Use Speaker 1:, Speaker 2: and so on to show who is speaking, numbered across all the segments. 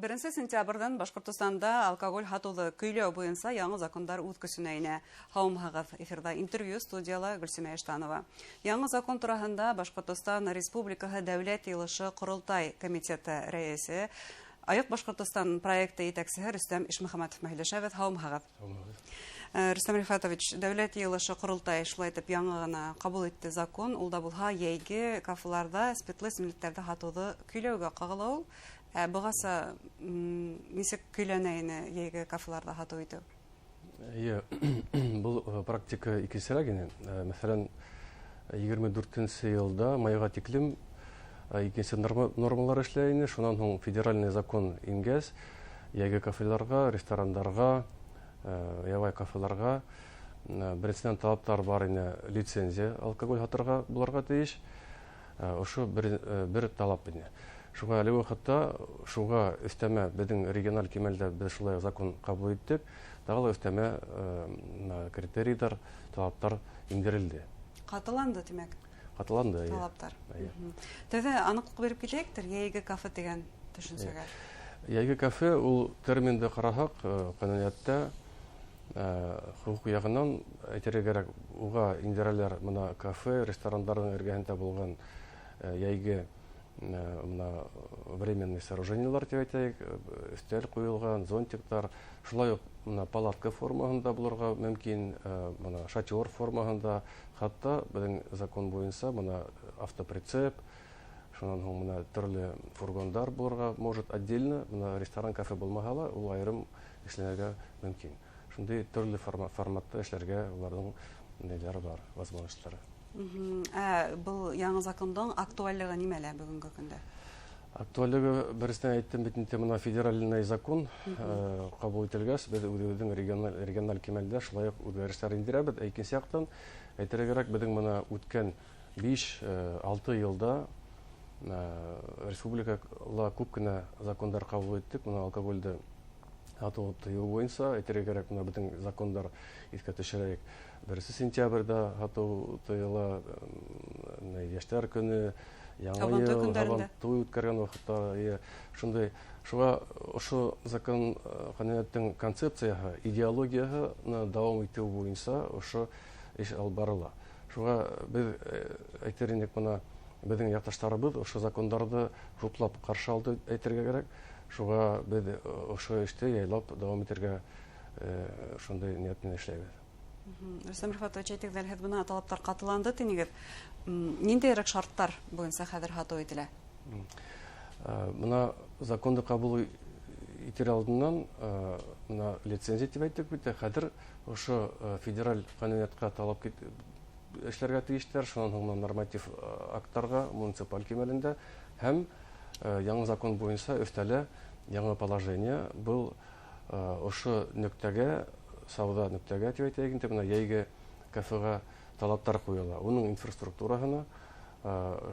Speaker 1: 1 сентябрҙән Башҡортостанда алкоголь һатыуҙы көйләү буйынса яңы закондар үҙ көсөнә инә. Һаумыһығыҙ! Эфирҙа интервью, студияла Гөлсимә Иштанова. Яңы закон тураһында Башҡортостан Республикаһы Дәүләт Йыйылышы — Ҡоролтай комитеты рәйесе, Айыҡ Башҡортостан проекты етәксеһе Рөстәм Ишмөхәмәтов менән һөйләшәбеҙ. Һаумыһығыҙ! Рөстәм Рифатович, Дәүләт Йыйылышы — Ҡоролтай шулай итеп яңы ғына ҡабул итте закон. Ул да булһа йәйге кафеларҙа спиртлы эсемлектәрҙе һатыуҙы көйләүгә ҡағыла ул. Ә бығаса нисек көйләнә ине йәйге кафеларҙа һатыу итеү?
Speaker 2: Эйе, был практика икенсерәк ине. Мәҫәлән, 24-нсе йылда майға тиклем икенсе нормалар эшләй ине. Шунан һуң федеральный закон ингәс, йәйге кафеларға, ресторандарға, ябай кафеларға беренсенән талаптар бар ине: лицензия алкоголь һатырға булырға тейеш. Ошо бер талап ине. Шуға әлеге ваҡытта шуға өҫтәмә беҙҙең региональ кимәлдә беҙ шулай закон ҡабул иттек, тағы ла өҫтәмә критерийҙар, талаптар индерелде.
Speaker 1: Ҡатыланды, тимәк.
Speaker 2: Ҡатыланды, эйе.
Speaker 1: Талаптар. Тәүҙә аныҡлыҡ биреп китәйектер йәйге кафе тигән төшөнсәгә.
Speaker 2: Йәйге кафе ул терминды ҡараһаҡ, ҡануниәттә хоҡуҡ яғынан әйтергә кәрәк, уға индерәләр бына кафе, ресторандарҙың эргәһендә булған йәйге бына временный сооружениелар тип әйтәйек, өҫтәл ҡуйылған, зонтиктар, шулай уҡ бына палатка формаһында булырға мөмкин, бына шатер формаһында, хатта беҙҙең закон буйынса бына автоприцеп, шунан һуң бына төрлө фургондар булырға может отдельно, бына ресторан, кафе булмаһа ла, ул айырым эшләнергә мөмкин. Шундай төрлө форматта эшләргә уларҙың ниләре бар, возможностьтары.
Speaker 1: Ә был яңы закондың актуальлығы нимәлә бөгөнгө көндә?
Speaker 2: Актуальлығы, беренсенән, әйттем бит инде, бына федеральный закон ҡабул ителгәс, беҙ үҙебеҙҙең региональ кимәлдә шулай уҡ үҙгәрештәр индерәбеҙ. Ә икенсе яҡтан, әйтергә кәрәк, беҙҙең бына үткән 5-6 йылда республикала күп кенә закондар ҡабул иттек. Бына алкоголде һатыу тыйыу буйынса, әйтергә кәрәк, бына беҙҙең закондар, иҫкә төшөрәйек: 1 сентябрҙә һатыу тыйыла, йәштәр көнө, Яңы
Speaker 1: Һабантуй
Speaker 2: йыл,
Speaker 1: көндәрендә.
Speaker 2: Һабантуй үткәргән ваҡытта, эйе, шундай. Шуға ошо закон ҡануниәттең концепцияһы, идеологияһы дауам итеү буйынса ошо эш алып барыла. Шуға беҙ әйтер инек, бына беҙҙең яҡташтарыбыҙ ошо закондарҙы хуплап ҡаршы алды, әйтергә кәрәк. Шуға беҙ ошо эште яйлап дауам итергә шундай ниәт менән эшләйбеҙ.
Speaker 1: Рөстәм Рифатович, әйтегеҙ әле, һеҙ бына талаптар ҡатыланды тинегеҙ. Ниндәйерәк шарттар буйынса хәҙер һатыу ителә?
Speaker 2: Бына законды ҡабул итер алдынан бына лицензия тип әйттек бит, хәҙер ошо федераль ҡануниәткә талап эшләргә тейештәр, шунан һуң норматив акттарға муниципаль кимәлендә һәм яңы закон буйынса өҫтәлә яңы положение. Был ошо нөктәгә, сауҙа нөктәгә тип әйтәйек инде, бына йәйге кафеға талаптар ҡуйыла, уның инфраструктураһына.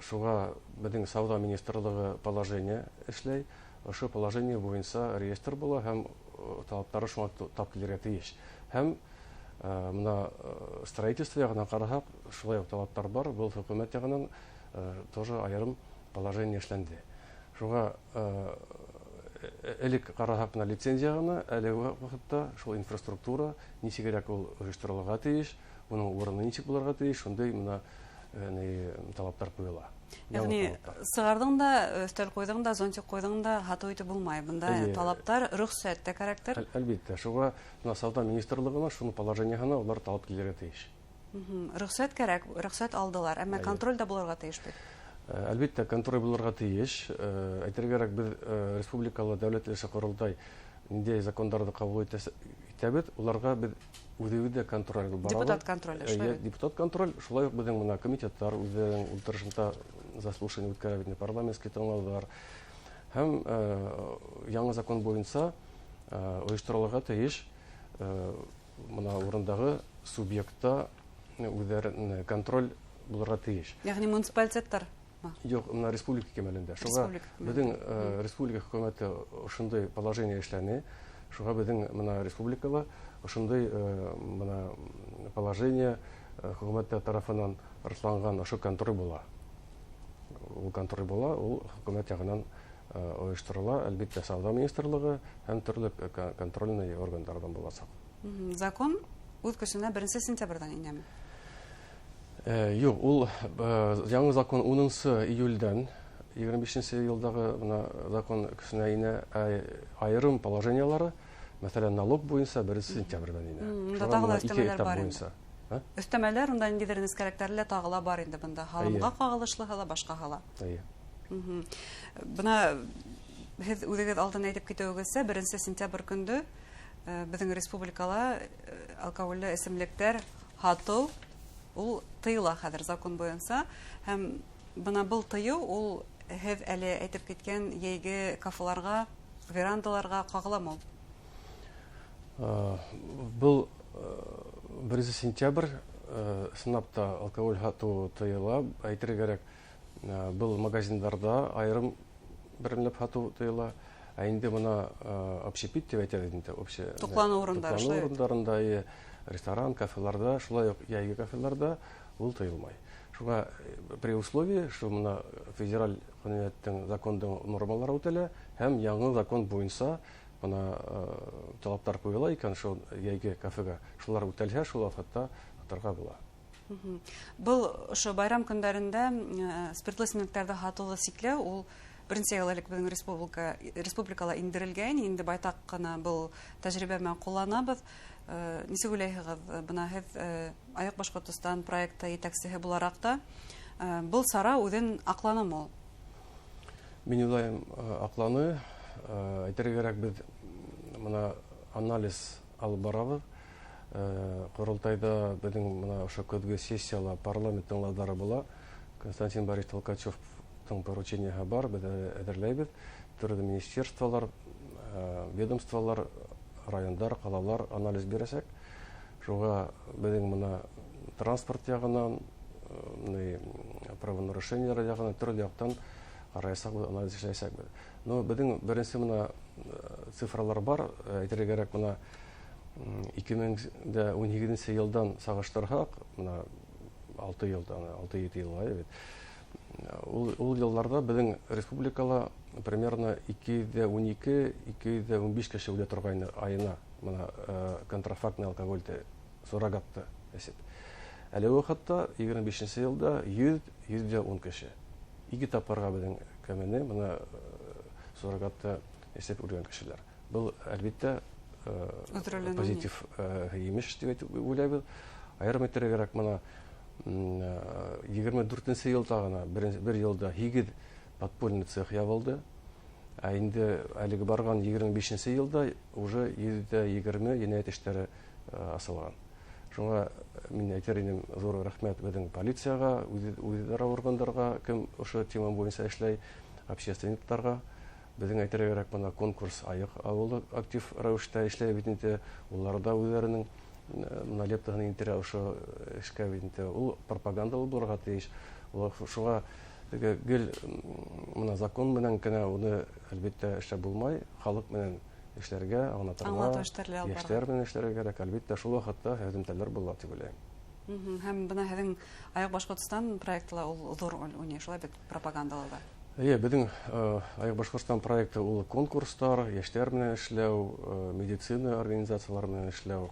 Speaker 2: Шуға беҙҙең сауҙа министрлығы положение эшләй, ошо положение буйынса реестр була һәм талаптары шуңа тап килергә тейеш. Һәм бына строительство яғынан ҡараһаҡ, шулай уҡ талаптар бар, был хөкүмәт яғынан тоже айырым положение эшләнде. Шуға элек ҡараһаҡ, бына лицензия ғына, әлеге ваҡытта шул инфраструктура нисегерәк ул ойошторолорға тейеш, уның урыны нисек булырға тейеш, шундай бына талаптар ҡуйыла.
Speaker 1: Йәғни сығарҙың да, өҫтәл ҡуйҙың да, зонтик ҡуйҙың да һатыу итеп булмай. Бында талаптар, рөхсәт тә кәрәктер.
Speaker 2: Әлбиттә, шуға бына сауҙа министрлығына шуның положениеһына улар талап килергә тейеш.
Speaker 1: Рөхсәт кәрәк, рөхсәт алдылар, әммә контроль дә булырға тейеш бит.
Speaker 2: Әлбиттә, контроль булырға тейеш. Әйтергә кәрәк, беҙ республикала Дәүләт Йыйылышы — Ҡоролтай ниндәй закондарҙы ҡабул итәбеҙ, уларға беҙ үҙебеҙ ҙә контроль барабыҙ.
Speaker 1: Депутат контроле, шулай бит?
Speaker 2: Депутат контроль, шулай уҡ беҙҙең бына комитеттар үҙҙәренең ултырышында заслушание үткәрә бит, парламентский тыңлауҙар. Һәм яңы закон буйынса ойошторолорға тейеш бына урындағы субъектта үҙҙәрен контроль булырға тейеш.
Speaker 1: Йәғни муниципалитеттар?
Speaker 2: Юҡ, бына республика кимәлендә. Шуға беҙҙең республика хөкүмәте ошондай положение эшләне. Шуға беҙҙең бына республикала ошондай бына положение хөкүмәт тарафынан раҫланған ошо контроль була. Ул контроль була, ул хөкүмәт яғынан ойошторола, әлбиттә, Сауҙа министрлығы һәм төрлө контрольный органдарҙан буласаҡ.
Speaker 1: Закон үҙ көсөнә 1 сентябрҙән инәме?
Speaker 2: Юҡ, ул яңы закон 10 июлдән 25 йылдағы бына закон көсөнә инә, айырым положениялары, мәҫәлән, налог буйынса 1 сентябрҙән инә.
Speaker 1: Унда тағы ла өҫтәмәләр бар инде. Өҫтәмәләр, унда ниндәйҙер нескәлектәр лә тағы ла бар инде бында. Һалымға ҡағылышлыһы ла, башҡаһы ла. Бына һеҙ үҙегеҙ алдан әйтеп китеүегеҙсә, 1 сентябрь көндө беҙҙең республикала алкоголле эсемлектәр һатыу ул тыйыла хәҙер закон буйынса. Һәм бына был тыйыу ул һеҙ әле әйтеп киткән йәйге кафеларға, верандаларға ҡағыламы ул?
Speaker 2: Был 1 сентябрь ысынлап та алкоголь һатыу тыйыла. Әйтергә кәрәк, был магазиндарҙа айырым берәмләп һатыу тыйыла. Ә инде бына общепит тип әйтәбеҙ инде, общий
Speaker 1: туҡланыу урындары,
Speaker 2: туҡланыу урындарында, ресторан, кафеларҙа, шулай уҡ йәйге кафеларҙа ул тыйылмай. Шуға при условии, что бына федераль ҡануниәттең, закондың нормалары үтәлә һәм яңы закон буйынса бына талаптар ҡуйыла икән, шул йәйге кафеға шулар үтәлһә, шул ваҡытта һатырға була.
Speaker 1: Был ошо байрам көндәрендә спиртлы эсемлектәрҙе һатыуҙы сикләү ул беренсе йыл элек беҙҙең республикала индерелгән, инде байтаҡ ҡына был тәжрибә менән ҡулланабыҙ. Нисек уйлайһығыҙ, бына һеҙ Айыҡ Башҡортостан проекты етәксеһе булараҡ та, был сара үҙен аҡланымы ул?
Speaker 2: Мин уйлайым, аҡланы. Әйтергә кәрәк, беҙ бына анализ алып барабыҙ. Ҡоролтайҙа беҙҙең бына ошо көҙгө сессияла парламент тыңлауҙары була. Константин Борисович Толкачевтың поручениеһы бар, беҙ әҙерләйбеҙ. Төрлө министерстволар, ведомстволар, райондар, ҡалалар анализ бирәсәк. Шуға беҙҙең бына транспорт яғынан, правонарушениелар яғынан төрлө яҡтан ҡараясаҡбыҙ, анализ эшләйәсәкбеҙ. Но беҙҙең беренсе бына цифралар бар. Әйтергә кәрәк, бына 2018 йылдан сағыштырһаҡ, бына алты йылдан, алты-ете йылға бит. Ул йылларҙа беҙҙең республикала примерно 212, 215 кеше үлә торғайны айына бына контрафактный алкогольде, суррогатты эсеп. Әле ваҡытта 25 йылда 100, 110 кеше. Ике тапҡырға беҙҙең кәмене бына суррогатты эсеп үлгән кешеләр. Был, әлбиттә,
Speaker 1: Үҙрәләнеү.
Speaker 2: позитив емеш тип әйтеп уйлайбыҙ. Айырым әйтергә кәрәк, бына 24 йылда ғына бер йылда 8 подпольный цех ябылды. Ә инде әлеге барған 25 йылда уже 120 енәйәт эштәре асылған. Шуңа мин әйтер инем, ҙур рәхмәт беҙҙең полицияға, үҙ-идарә органдарға, кем ошо тема буйынса эшләй, общественниктарға. Беҙҙең әйтергә кәрәк, бына конкурс Айыҡ ауылы актив рәүештә эшләй бит инде. Улар да үҙҙәренең бына лептаһын интерә ошо эшкә бит инде. Ул пропаганда булырға тейеш. Улар шуға теге гел бына закон менән генә уны әлбиттә эшләп булмай, халыҡ менән эшләргә, аңлатырға,
Speaker 1: Аңлатыу эштәре алып барырға.
Speaker 2: йәштәр менән эшләргә кәрәк. Әлбиттә, шул ваҡытта һөҙөмтәләр була тип уйлайым.
Speaker 1: Һәм бына һеҙҙең Айыҡ Башҡортостан проекты ла ул ҙур роль уйнай, шулай бит, пропагандалауҙа.
Speaker 2: Эйе, беҙҙең Айыҡ Башҡортостан проекты ул конкурстар, йәштәр менән эшләү, медицина организациялары менән эшләү,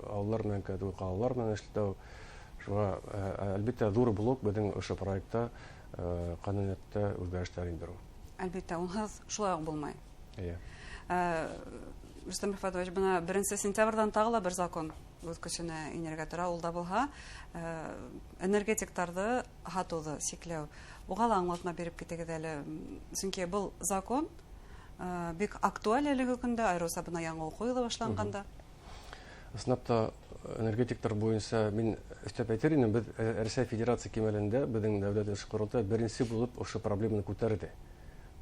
Speaker 2: ауылдар менән кәдү, ҡалалар менән эшләү. Шуға, әлбиттә, ҙур блок беҙҙең ошо проектта ҡануниәттә үҙгәрештәр индереү.
Speaker 1: Әлбиттә, унһыҙ шулай уҡ булмай.
Speaker 2: Эйе.
Speaker 1: Рөстәм Рифатович, бына 1 сентябрҙән тағы ла бер закон үҙ көсөнә инергә тора, ул да булһа, энергетиктарҙы һатыуҙы сикләү. Уға ла аңлатма биреп китегеҙ әле, сөнки был закон бик актуаль әлеге көндә, айырыуса бына яңы уҡыу йылы башланғанда.
Speaker 2: Ысынлап та, энергетиктар буйынса мин өҫтәп әйтер инем, беҙ Рәсәй Федерация кимәлендә беҙҙең дәүләт эш ҡоролтайы беренсе булып ошо проблеманы күтәрҙе.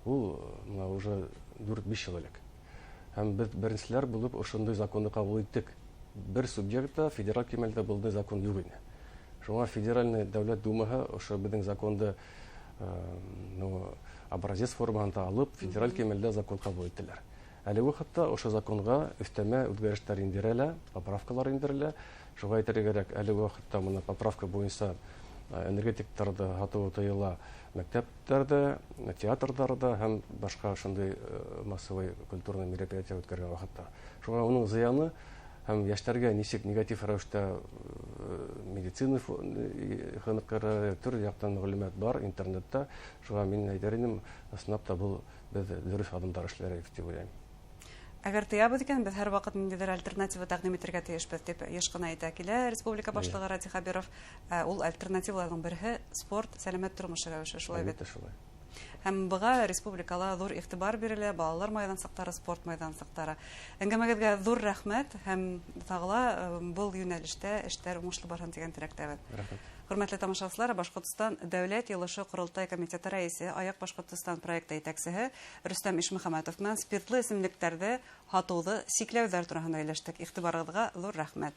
Speaker 2: Ул бына уже дүрт-биш йыл элек. Һәм беҙ беренселәр булып ошондай законды ҡабул иттек. Бер субъектта федераль кимәлдә бындай закон юҡ ине. Шуңа Федеральный дәүләт думаһы ошо беҙҙең законды образец формаһында алып, федераль кимәлдә закон ҡабул иттеләр. Әлеге ваҡытта ошо законға өҫтәмә үҙгәрештәр индерелә, поправкалар индерелә. Шуға әйтергә кәрәк, әлеге ваҡытта бына поправка буйынса Энергетиктарҙы һатыу тыйыла мәктәптәрҙә, театрҙарҙа һәм башҡа шундай массовый культурный мероприятие үткәргән ваҡытта. Шуға уның зыяны һәм йәштәргә нисек негатив рәүештә медицина хеҙмәткәрҙәре төрлө яҡтан мәғлүмәт бар интернетта. Шуға мин әйтер инем, ысынлап та был беҙ дөрөҫ аҙымдар эшләрбеҙ тип уйлайым.
Speaker 1: Әгәр тыябыҙ икән, беҙ һәр ваҡыт ниндәйҙер альтернатива тәҡдим итергә тейешбеҙ, тип йыш ҡына әйтә килә республика башлығы Радий Хәбиров. Ул альтернативаларҙың береһе спорт, сәләмәт тормош рәүеше, шулай бит?
Speaker 2: Әлбиттә, шулай.
Speaker 1: Һәм быға республикала ҙур иғтибар бирелә, балалар майҙансыҡтары, спорт майҙансыҡтары. Әңгәмәгеҙгә ҙур рәхмәт һәм тағы ла был йүнәлештә эштәр уңышлы барһын тигән теләктәбеҙ.
Speaker 2: Рәхмәт.
Speaker 1: Хөрмәтле тамашасылар, Башҡортостан Дәүләт Йыйылышы Ҡоролтай комитеты рәйесе, Аяҡ Башҡортостан проекты етәксеһе Рөстәм Ишмөхәмәтов менән спиртлы эсемлектәрҙе һатыуҙы сикләүҙәр тураһында һөйләштек. Иғтибарығыҙға ҙур рәхмәт.